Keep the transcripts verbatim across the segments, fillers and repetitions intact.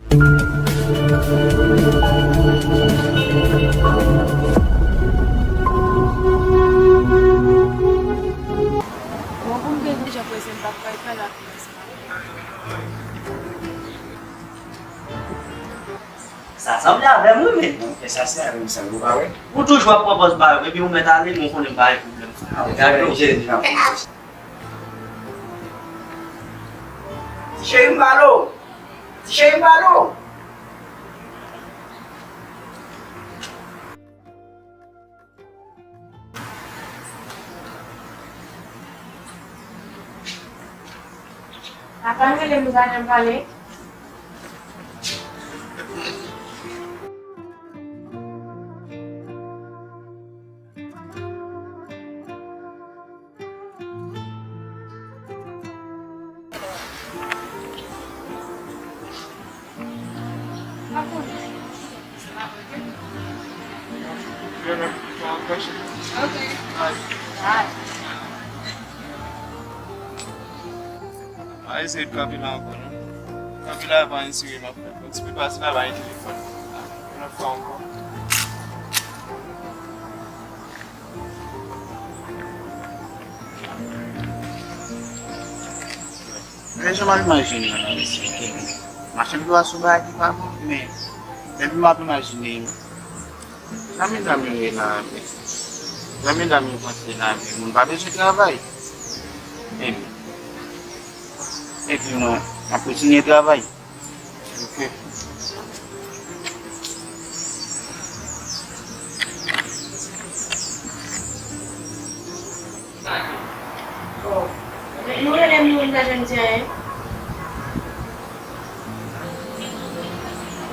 Bon, pou m te deja prese, m t ap kay fè la. Sa sanble avè m, wi, men. Sa se avè m, sa, ou pa wè? Ou toujou ap pran pòz ba yo, epi ou mèt ale, men ou konnen m pa gen pwoblèm. Gade w. Ti cheri, m pale w. Ti cheri, m pale w. Apa rele m, m pa janm pale. Pa eseye kanpe la ankò, non. Kanpe la pa enspire m ap fè. Yon ti pil pase la, pa gen telefòn. Yon lòt fwa ankò. Men jan m ap imajine l la, mesye, ke machann dlo a sou bagay ki pa bon, men depi m ap imajine, jan medam yo ye la, men jan medam yo panse la, men moun pa bezwen travay. Ebyen, epi mwen, m ap kontinye travay. Ok. Bon. Men nou rele m, nou pa janm di anyen.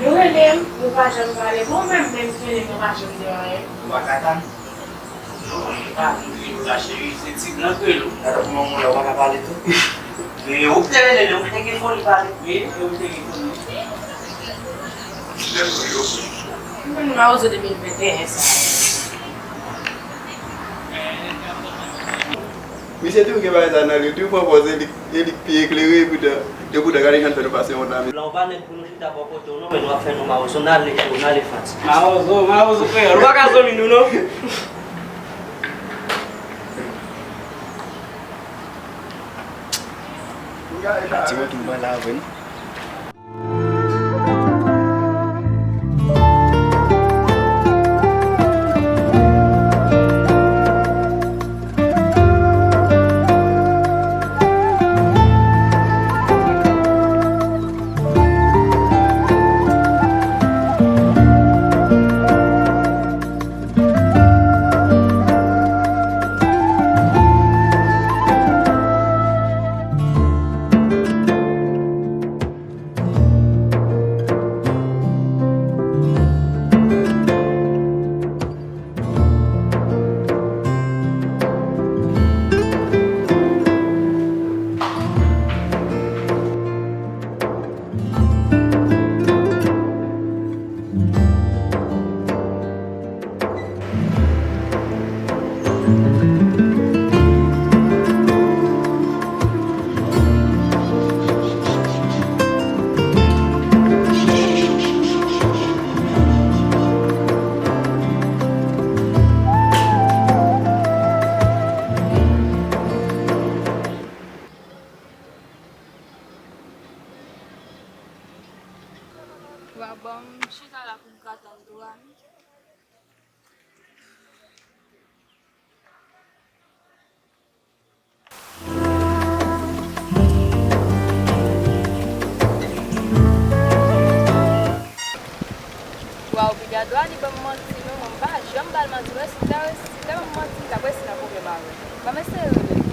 Nou rele m, nou pa janm pale. Bon, menm, menm rele m, nou pa janm di anyen. Ou pa ka tann? Non, li pa vin vin la, cheri, se ti blan k rele w. Gade kòman moun la, ou pa ka pale tou. Men ou te rele l, ou te gen foli pale. Wi, ou te gen foli. Mwen mawozo de mil venteyen sa. Misye toujou gen bagay sa nan li, li toujou pran pòz e li, e li k pi eklere, epoutan, epoutan gade jan l fè nou pase yon tan. Blan ou pa nèg pou nou chita bò kote w non, men nou ap fè nou mawozo, n ale cho, n ale fans. Mawozo, mawozo kreyòl, ou pa ka zonmi nou non. Ti wout m pran la vre non. Wa ban m chita la pou m ka tann tou a. Waw, piga dwa li ban m manti non, mwen m pa janm ba l manti, wè si l ta, si l ta ban m manti, m t ap resi nan pwoblèm avè l. Ban m eseye rele l.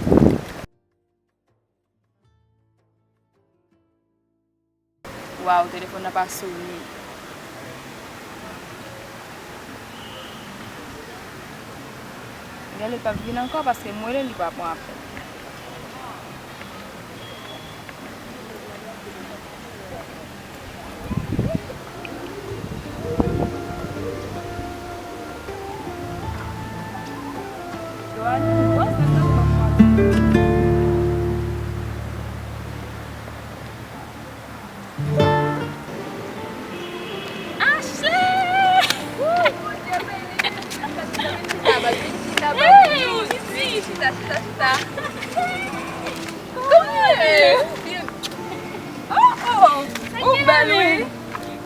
Waw, telefòn nan pa sone. Genlè l p ap vin ankò paske m rele l, li pa pran apèl.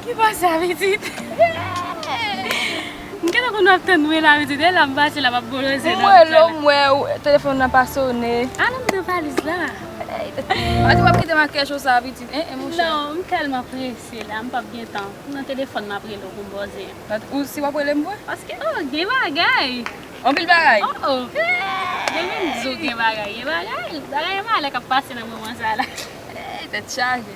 Ki pase a pitit? M gentan konn w ap tann mwen la pitit. E la m pase la m ap boloze nan wout la. M wè w, telefòn nan pa sone. Ala m nan valiz la. Pati w ap kite m ak kèch ou sa pitit, en, en monchè. Non, m tèlman prese la, m p ap gen tan. Nan telefòn m ap rele w pou m bòze. Ou si w ap rele m vre? Paske, oh, gen bagay. Anpil bagay? Oh, oh. Depi m di w gen bagay, gen bagay. Bagay malè k ap pase nan moman sa la. Hey, tèt chaje.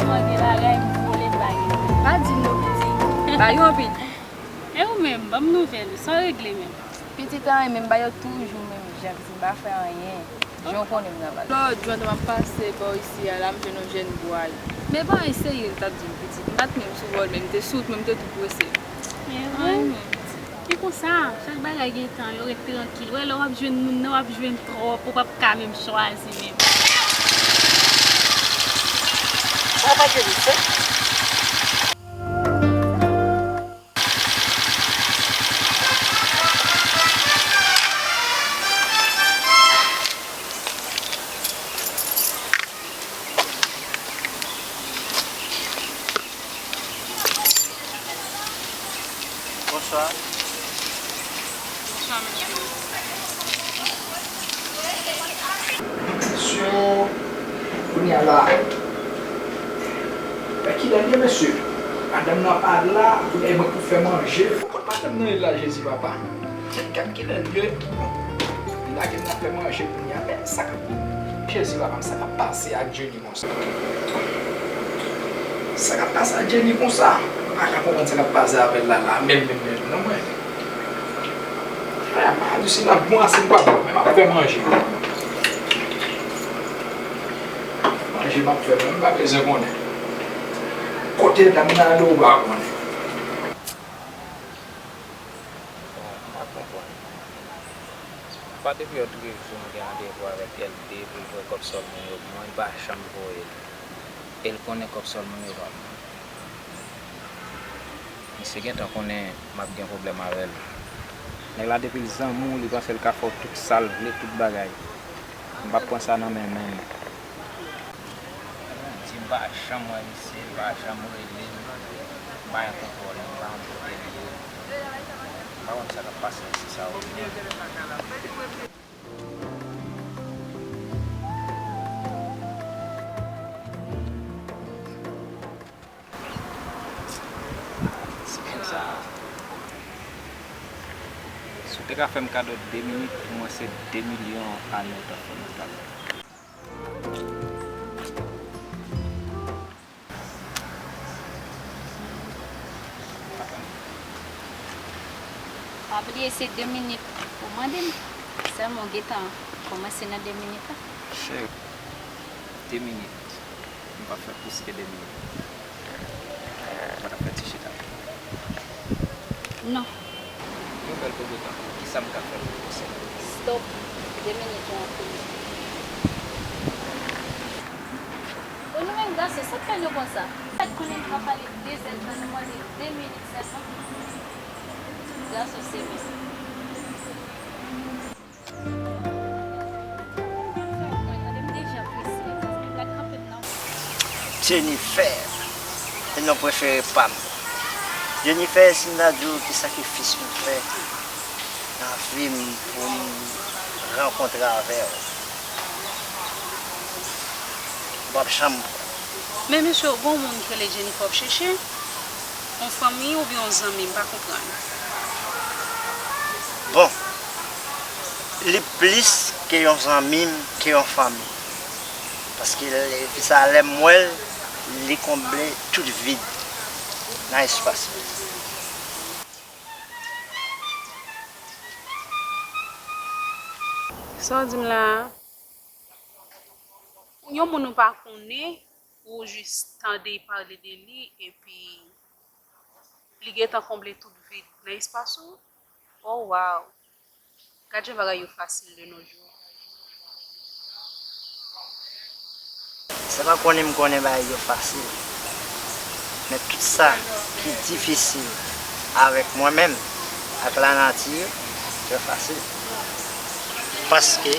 Mwen gen bagay m vole bay. Pa di m non pitit. Bay yo anpil. E ou menm, ban m nouvèl ou, sa w regle menm? Pitit anyen, men m ba yo toujou menm jan, pitit m pa fè anyen. Jan w konnen m nan baz. Lòt jou, pandan m ap pase bò isi a, la, m jwenn yon jèn bwa. Men pa anyen serye, l t ap di m, pitit. M pa t menm sou wòl, men m te sou wout, men m te tou prese. Men vre? Anyen, pitit. E konsa, chak bagay gen tan, yo ret trankil. Wè, lè w ap jwenn moun nan, w ap jwenn twòp, ou p ap ka menm chwazi menm. Sa pa jwenn se. Bonswa. Bonswa, mesye. Mesye, kounye a la. Men kilè l ye, mesye? Madanm nan pa la, kounye a e mwen k pou fè manje. Kot madanm nan ye la, Jezi papa? Gad kilè l ye. Li lage m nan fè manje kounye a. Men sa k ap, Jezi papa m, sa k ap pase ak Jenny konsa? Sa k ap pase ak Jenny konsa? M pa ka konprann sa k ap pase avè l la, la, menm, menm, menm, non, mwen. Frè, m pa di si l ap bon ase m pa bon, men m ap fè manje. Manje m ap fè, mwen, m pa bezwen konnen. Kote dam nan ale, ou pa konnen. Bon, m pa konprann. Pa depi yòt revou m gen randevou avèk L D pou l voye kòb sòl mwen yo pou mwen, l pa janm voye l. E l konnen kòb sòl mwen yo pa m. Misye gentan konnen m ap gen pwoblèm avè l. Nèg la depi l zanmi w, li panse l ka fè w tout sa l vle, tout bagay. M p ap pran sa nan men menm. Di m pa janm wè misye, m pa janm rele l, m pa gen kontwòl li, m pa konn kote l ye. M pa konn sa k ap pase misye sa yo. Si konsa, si w te ka fè m kado de minit, pou mwen se de milyon ane w t ap fè mwen kado. Pa bliye se de minit ou mande m. Sèlman w gentan kòmanse nan de minit la. Cheri, de minit. M p ap fè plis ke de minit. M pa t ap fè ti chita. Non. Yon bèl pogo tankou w, kisa m ka fè pou w konsène? Stop. De minit yo anpil. Bon, nou menm gason, sa k fè nou konsa? Fèt konnen nou ka pale de zèdtan, nou mande de minit sèlman. Gason se menm. Jennifer, se non prefere pa m. Jennifer, si m ta di w ki sakrifis m fè nan vi m pou m rankontre avè w. W p ap janm kwè. Men mesye, w gen yon moun ki rele Jennifer w ap chèche? Yon fanmi oubyen yon zanmi, m pa konprann. Bon, li plis ke yon zanmi m, ke yon fanmi. Paske lè, fi sa, lè m wè l, li konble tout vid nan espas mwen. Sa w di m la a? Yon moun ou pa konnen, ou jis tande pale de li, epi li gentan konble tout vid nan espas ou? Oh, wow! Gad jan bagay yo fasil de nos jours. Se pa konnen m konnen bagay yo fasil, men tout sa ki difisil avèk mwen menm, ak lanati, yo fasil. Paske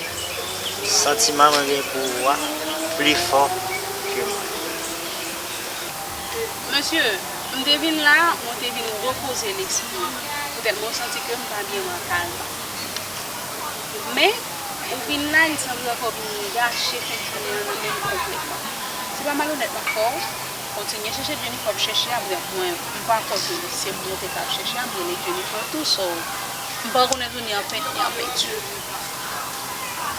santiman mwen gen pou ou a pli fò ke mwen. Mesye, m te vin la, mwen te vin repoze lespri m. Poutèt mwen santi ke m pa byen mantalman. Men, ou vin la, li sanble ankò vin gache fen jounen an nan men m konplètman. Se pa malonèt m ap fè w. Kontinye chèche Jennifer w ap chèche a, mwen, mwen, m pa kwè ke se mwen te ka ap chèche a, m rele Jennifer tou, so, m pa rekonèt ou ni an pent, ni an penti.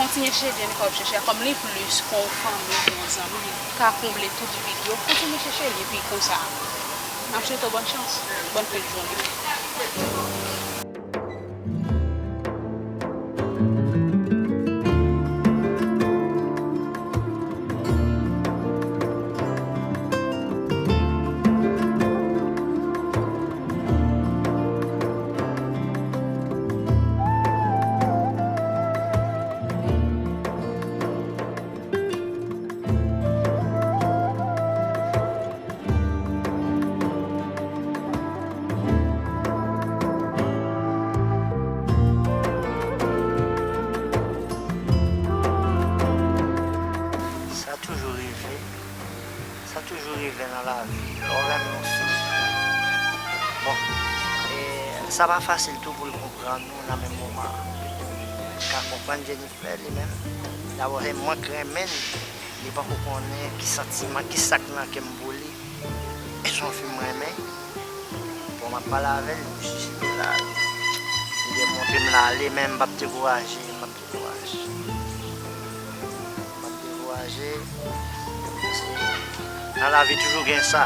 Kontinye chèche Jennifer w ap chèche a, kòm li plis ke yon fanmi, yon zanmi, li ka konble tout vid yo, kontinye chèche li, epi konsa. M ap swete w bòn chans, bòn fen jounen. Sa toujou rive, sa toujou rive nan lavi. Lè w renmen yon fi, bon, e, sa pa fasil tou pou l konprann ou nan menm moman an. Ka konprann Jennifer li menm. Dabò, se mwen k renmen l. Li poko konnen ki santiman, ki sa k nan kè m pou li. Se yon fi m renmen. Bon, m ap pale avè l, li jis rete la. Li demontre m l ale, men m p ap dekouraje, m p ap dekouraje. M p ap dekouraje. Paske nan lavi toujou gen sa.